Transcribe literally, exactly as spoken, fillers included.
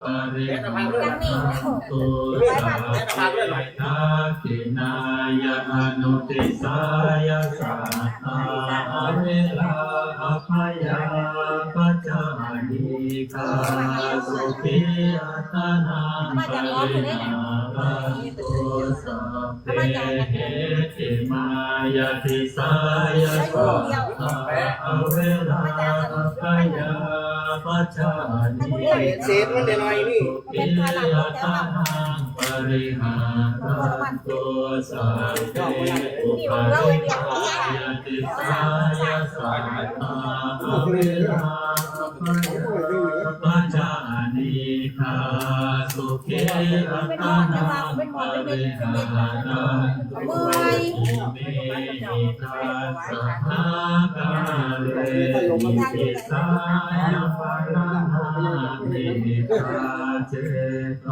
pariharantu sabbe. Dakkhiṇāya anudisāya sattā averā abyāpajjhā anīghā sukhī attānaṃ pariharantu sabbe. Heṭṭhimāya disāya sattā averā abyāpajjhā anīghā เศษมันเดี๋ยวหน่อยนี่ sukhī attānaṃ pariharantu sabbe. Uparisāya disāya sattā averā abyāpajjhā anīghā sukhī attānaṃ pariharantu. Imehi dasadhā kāle disāya maraṇā nivajjetu.